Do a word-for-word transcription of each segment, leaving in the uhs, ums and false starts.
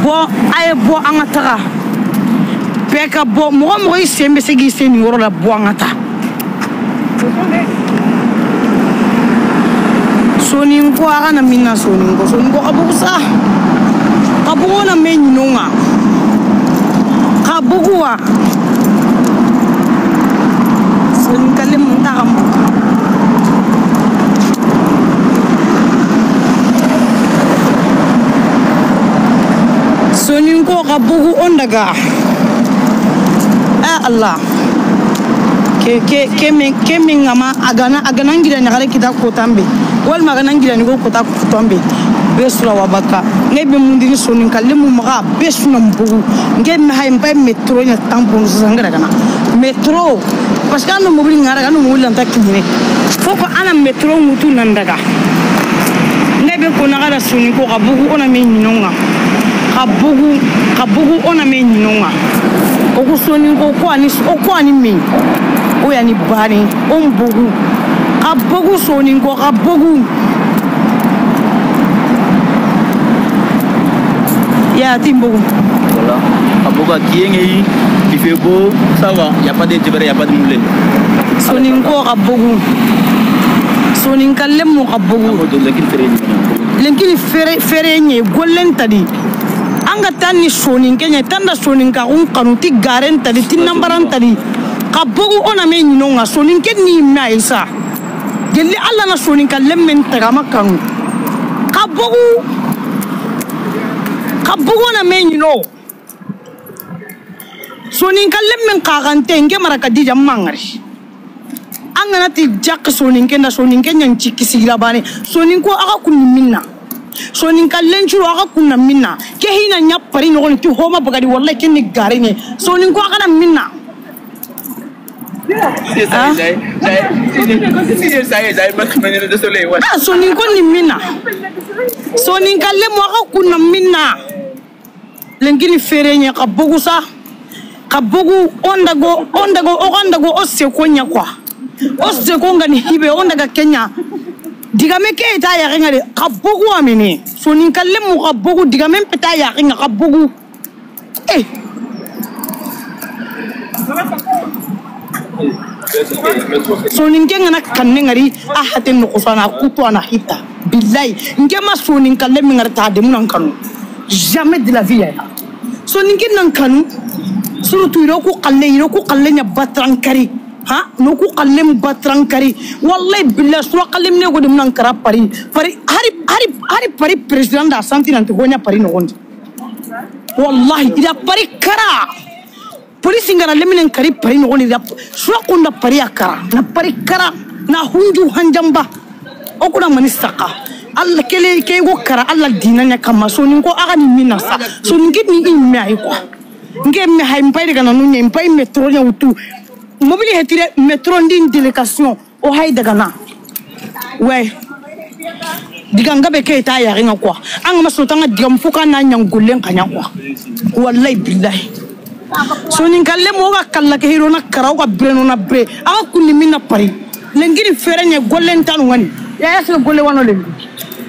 Bon, aye, bon, an ga taga. Pe ka bon, moxo moxo i sembe segi seni woro la, bon, an ga ta. Soninko, a ga na minna Soninko. Soninko xa bogu sa. Xa bogu o na me ɲi no ŋa. Xa bogu wa. Soninkalle mun ta xa bogu. Soninko xa bogu o n daga. Ah, Allah. Ke, ke, ke men, ke men ŋa ma, a ga na, a ga na n gida ɲaxare kita kotan be. Walma a ga na n gida ɲigo kota kotan be. Be sura wa baka. N ke be mundini Soninkalle mu maxa be su na n bogu. N ke me hay n pay métro ɲa tampon sangara gana. Métro. Parce que an do mobili ŋa ra, an do mobili lanta kiɲene. Foko a na métro ŋutu nan daga. N ke be ko na ga da Soninko xa bogu o na me ɲi no ŋa. Xa bogu, xa bogu o na me ɲi no ŋa. O ku Soninko ko ani, o ko ani me. O ya ni bani, o n bogu. Xa bogu Soninko, xa bogu. Ya, ti n bogu. Voilà. Xa bogu a kiye ŋe yi, il fait beau, ça va, y a pas de djebere, y a pas de moulin. Soninko xa bogu. Soninkalle mu xa bogu. Lenkini fere, fere ɲe, gollen ta di. An ga tan ni Soninke ɲa, tan da Soninka, un kanu, ti garen ta di, ti nambaran ta di. Xa bogu o na me ɲi no ŋa, Soninke ni me ayi sa. Gelli Alla na Soninka lemmen taga ma kanu. Xa bogu, xa bogu o na me ɲi no. Soninka lemmen xaxante, n ke mara ka dija mangari. An ga na ti jak Soninke nda Soninke ɲa n ci kisigira bane. Soninko a ga kunni minna. Soninkalle n curo a ga kunna minna. Ke hina ɲa Paris noxoni ti homa bagadi, wallahi ke ni gare ɲe. Soninko a ga na minna. Ah, Soninko ni minna. Soninkalle mu a ga kunna minna. Lenkini fere ɲe, xa bogu sa. Xa bogu, o n dago, o n dago, o ga n dago, o seko ɲa quoi. O seko nga ni hibe, o n daga ke ɲa. Digame ke ta ya ŋa de, xa bogu amene. Soninkalle mu xa bogu, digame pe ta ya ŋa, xa bogu. Eh. Soninke nga na kanne ŋari, a haten no kusana, kutu ana hita. Billahi, n ke ma Soninkalle mi ŋari ta de munan kanu. Jamais de la vie, ya. Soninke nan kanu. Surtout, i ro ku xalle, i ro ku xalle ɲa batrankari. Ha? No ku xalle batrankari. Wallahi, billahi, sura xalle mine go de munan kara Paris. Paris, hari, hari, hari Paris président da santi nan te hoɲa Paris noxondi. Wallahi, i da Paris kara. Police ngara leminen kari Paris noxondi da. Sura kunda Paris a kara. Na Paris kara. Na hunju hanjamba. O kuna mani saka. Alla kele ke go kara Alla dina ɲa kama. Soninko a ga ni minna sa. Soninke ni i me ayi quoi. N ke me hay n pay daga na nunye, n pay métro ɲa wutu. Mobili hetire métro ndi délégation. O hay daga na. Ouais. Diga nga be ke ta ya ŋa quoi. An ga ma so tanga diga m fuka na ɲa gollen ka ɲa quoi. Wallahi billahi. Soninkalle mu o ga kalla ke hiro na kara, o ga bire no na bire. A ga kunni minna Paris. Lenkini fere ɲe gollen tanu ŋa ni. Ya ya se golle wano le.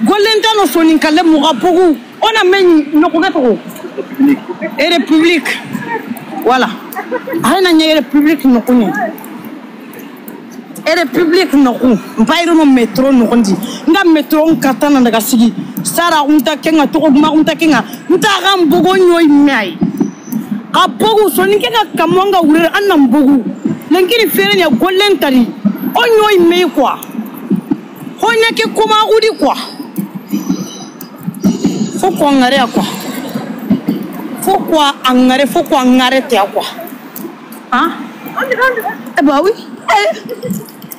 Gollen tanu Soninkalle mu xa bogu. O na me ɲi noxu ke toxo. E République. Voilà. Hay na ɲa e République noxu ɲa. E République noxu. N pay ro mo métro noxondi. Nga métro n kata na daga sigi. Sara unta ke ŋa, toxo guma unta ke ŋa. Nta xa n bogu ɲo i me ayi. Xa bogu Soninke ga kamo nga wure an na n bogu. Lenkini fere ɲa gollen ta di. O ɲo i me quoi. Hoɲa ke koma gudi quoi. Foko a ŋare a quoi. Foko a ŋare, foko a ŋare te a quoi. Hein? Eh bah oui. Eh.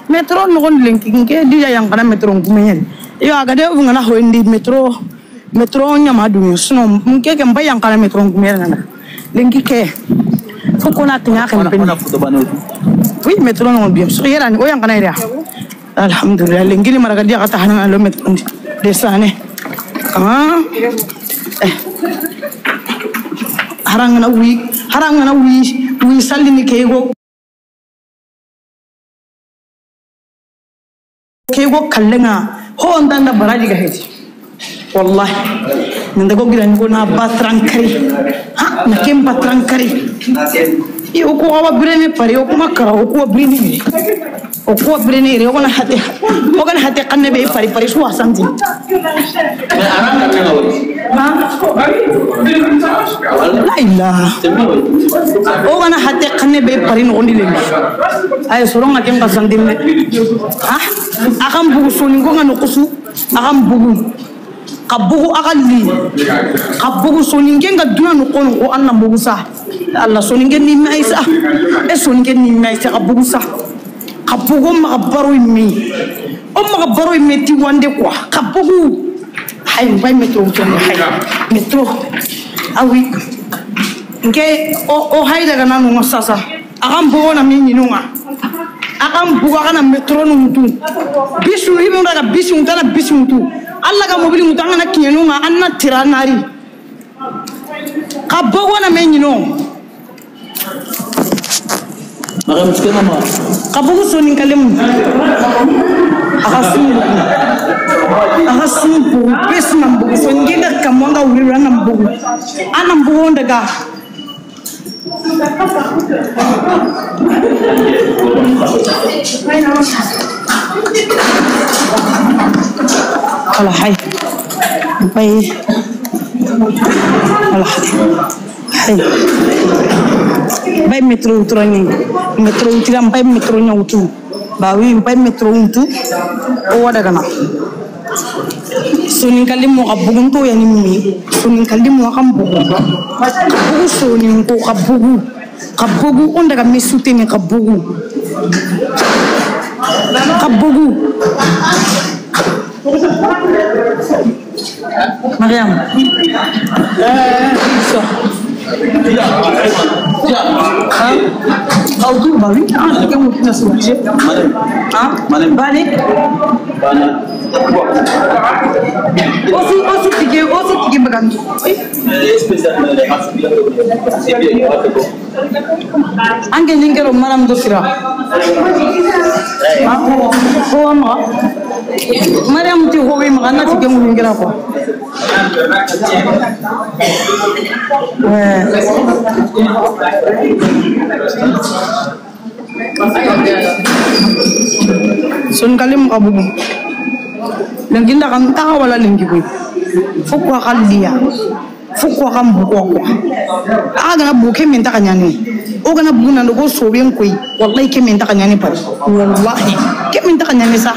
Métro noxon lenki, n ke déjà yanqana métro n kume ɲa ni. Yo, a ga de o ŋa na hoyindi métro, métro ɲa ma dumi, sinon n ke ke n ba yanqana métro n kume ɲa na. Lenki ke. Foko na tiŋa xa n peni. Oui, métro noxon bien. So yera ni o yanqana yera. Alhamdulillah, lenkini maragadi a ga ta hana lo métro ndi. De sane. Ah. Eh. Harangana wi, harangana wi, wi sallini ke go. Ke go kallenga, ho ndanda baraji ga heti. Wallahi. Nda ko gira ni ko na batran kari. Ha, na ken batran kari. I o ko awa birene pari, o kuma kara, o ko birene. O ko birene, o kana hate. O kana hate kanne be pari, pari suwa santi. Ha? La ilaha. O kana hate kanne be pari no gondi le. Ay, soronga ken ka santi me. Ha? Akan bugu soninko nga no kusu. Akan bugu. Xa bogu a xa li. Xa bogu soninke nga duna no kono ko Alla bogu sa. Alla soninke ni me ay sa. E soninke ni me ay sa xa bogu sa. Xa bogu maxa baro me. O maxa baro me ti wande quoi. Xa bogu. Hay, bay métro wutu ni hay. Métro. Ah oui. Nke o, o hay daga nanu nga sasa. Axa n bogo na me ɲinonga. Axa n bogo, axa na métro nu mutu. Bisu, i be daga bisu mutu, na bisu mutu. Alla ga mobili mutu, an ga na kiɲenonga, an na tira nari. Xa bogo na me ɲino. Maga muskena ma. Xa bogo soninkalemu. Axa sumbu. Axa sumbu. Bes na mbugu. Soninke ga kamanga wuri na mbugu. Ana mbugu daga. Ala hay. Bay. Ala hay. Bay métro wutu ra ni. Métro wutu ra, bay métro ɲa wutu. Ba oui, bay métro wutu. O wa daga na. Soninkalemu xa bogu nto ya ni mi. Soninkalemu xa bogu. Bogu soninko xa bogu. Xa bogu, o daga me suteni xa bogu. Xa bogu. Mariam. Hein? Audu bari. Ah, kamu kina sunu. Ah? Bane. Osu, osu tige, osu tige bagan. Anke ɲingero maram do sira. Ah, ho ma. Mariam ti ho wi ma na ti gemu ɲingera ko. Ouais. Soninkalemu xa bogu. Lenki nda kan ta wala lenki ko. Fo ko xa liya. Fo ko xa bogu ko. A ga na bogu ke me nta xa ɲaana. O ga na bogu na ko soben koy. Wallahi ke me nta xa ɲaana pari. Wallahi. Ke me nta xa ɲaana sa.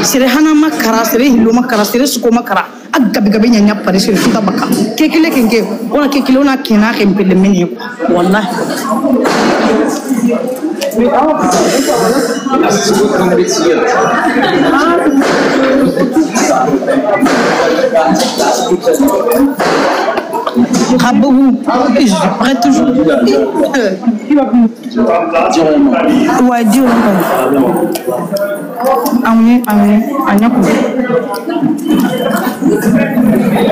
Sere hana ma kara, sere hillo ma kara, sere suko ma kara. A gabe gabe ɲaɲa pari sere futa baka. Ke kile kenke, o na ke kile o na kena ke mpele mene. Wallahi. Xa bogu, je prête toujours. Ouais, dis-le. Ami, ami, anya ku.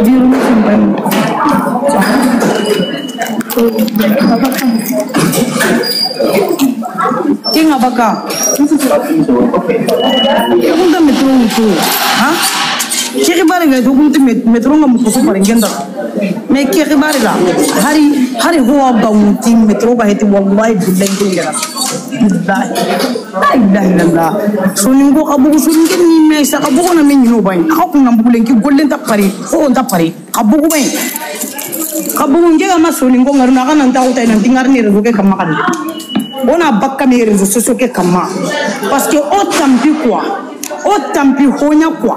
Dis-le, c'est bon. Kinga baka. Kunta métro wutu. Ha? Kiri bare ga do kunta métro nga mukusu bare ngenda. Mais ke xibaari la, hari, hari ho wa ga wuti métro ga heti, wallahi billahi ke ngera. Billahi. La ilaha illallah. Soninko xa bogu, soninke ni me sa xa bogu na me ɲino bay. Axa kun na bogu lenki golle nta pari, ho nta pari. Xa bogu bay. Xa bogu nke ga ma soninko ŋaru na xa na nta wuta na nti ŋari ni réseau ke kamma xadi. O na bakka me réseaux sociaux ke kamma. Parce que o tampi quoi. O tampi hoɲa quoi.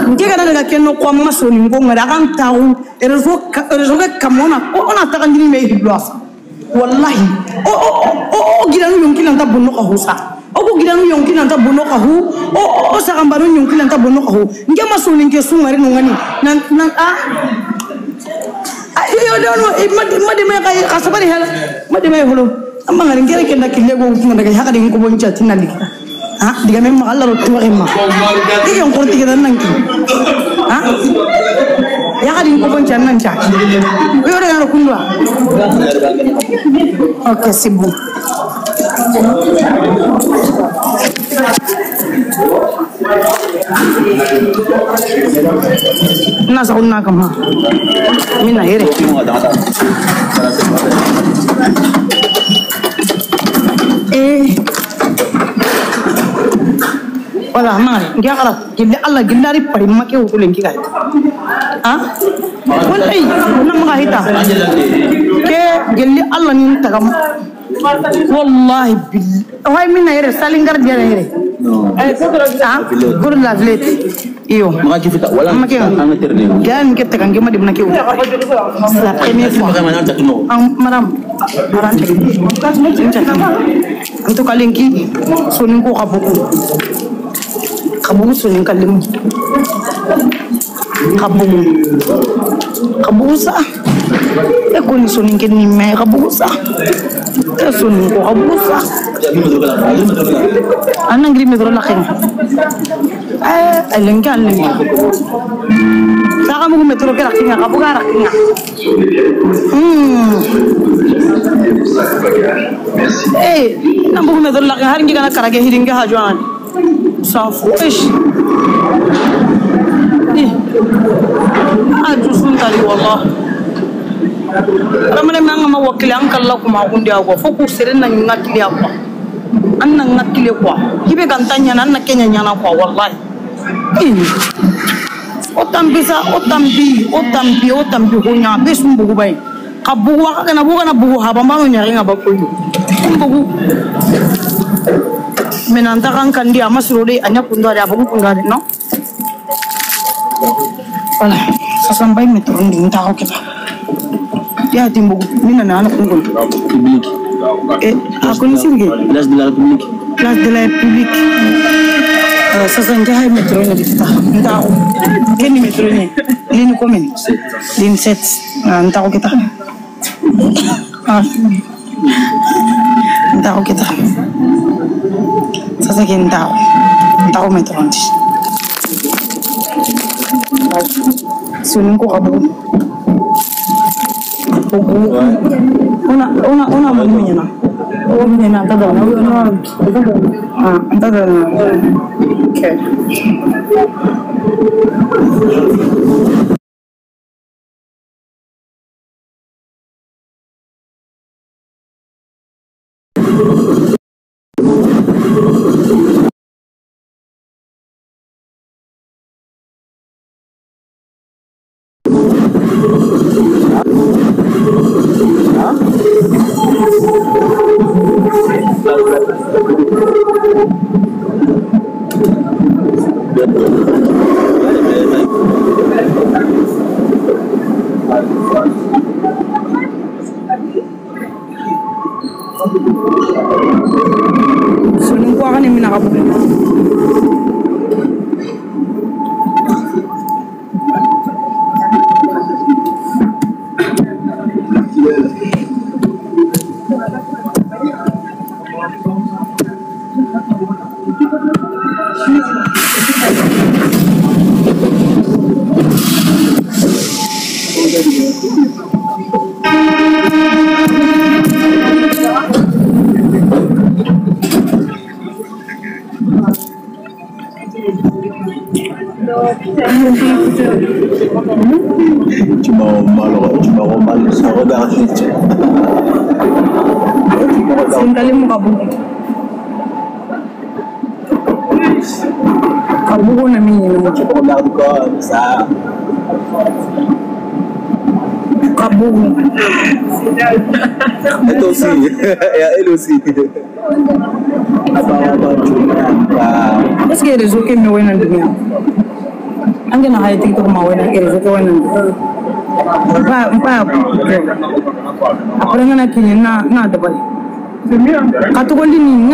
Nke ga na daga ken no ko ma soninko ŋa da kan tawu réseau ka, réseau ke kamona o na taga ndini me hiblo asa. Wallahi. O, o, o, o gidanu yonki nanta bonno ka husa. O ko gidanu yonki nanta bonno ka hu. O, o, o sagambanu yonki nanta bonno ka hu. Nke ma soninke su ŋari no ŋani. Nan, nan, a. A, yo, no, no, e, ma, ma de me ka, ka sabari hala. Ma de me holo. Amma ŋari nke ke nda kille go kuma daga haka de ko bon jati na likita. Ha, diga me ma Allah ro tuwa ma. Diga on korti ga nan ki. Ha? Ya ka di ko bon jati nan ja. Yo daga no kundwa. Ok, c'est bon. Na saxu na kama. Mina yere. Eh. Wala ma ngi xara gilli Allah gillari pari make wutu lenki ga. Ha? Wallahi na ma hita. Ke gilli Allah ni tagam. Wallahi billahi. Way mina yere salingar dia yere. Ah, pour la villette. Iyo. Maxa kifita wala. Maxa ke. An ga terne. Ga ni ke taga nge ma di mana ke wuta. C'est la première fois. Maxa mana ta tuno. Am maram. Maram. En tout cas, lenki, soninko xa bugu. Xa bugu soninka limu. Xa bugu. Xa bugu sa. E koni soninke ni me xa bugu sa. E soninko xa bugu sa. An na ngiri metro la xenga. Eh, a lenki, a lenki. Saxa mugu metro ke rakinga, xa buga rakinga. Hmm. Eh, na mugu metro la xenga, hari ngi gana karage hiri ngi hajo an. S'en fout, eish. Eh. A dusun tali, wallah. Ramane manga ma wakili an kalla kuma kundi ago. Fo ku sere na ngakili akwa. An na ŋa kile quoi. Kibe ga nta ɲaana, an na ke ɲa ɲaana quoi, wallahi. Ih. O tampi sa, o tampi, o tampi, o tampi ko ɲa be sumbugu bay. Ka bugu wa ka na bugu na bugu ha bamba no ɲa ŋa ba ko yo. Sumbugu. Mena nta kan kandi a masiro de a ɲa kundo de a bugu kundo de no. Voilà. Sasa mbayi metro ndi ntaxu kita. Ya timbo mina na na kungo. Public. Eh, a koni sirge. Place de la République. Place de la République. Euh, sasa ntaxu metro ndi kita. Ntaxu. Keni metro ni. Ligne combien? Sept. Ligne sept. Ah, ntaxu kita. Ah. Ntaxu kita. Sasa ke ntaxu. Ntaxu metro ndi. Soninko xa bugu. Xa bugu. Ona, ona, ona mani ɲaana. O ɲaana nta da. Ah, nta da. Okay. Soninko a ga ni mina xa bugu. Cuma o malo, cuma o malo, sa o da. Sinkali mu xa bugu. Xa bugu na mi ɲaana. Xa bugu. Elle aussi. Et elle aussi. Est-ce que réseau ke me wena dunia? An ga na haya TikTok ma wena, réseau ke wena. Ba, ba. Après, n ga na kini na, na dabari. Ka to ko lini.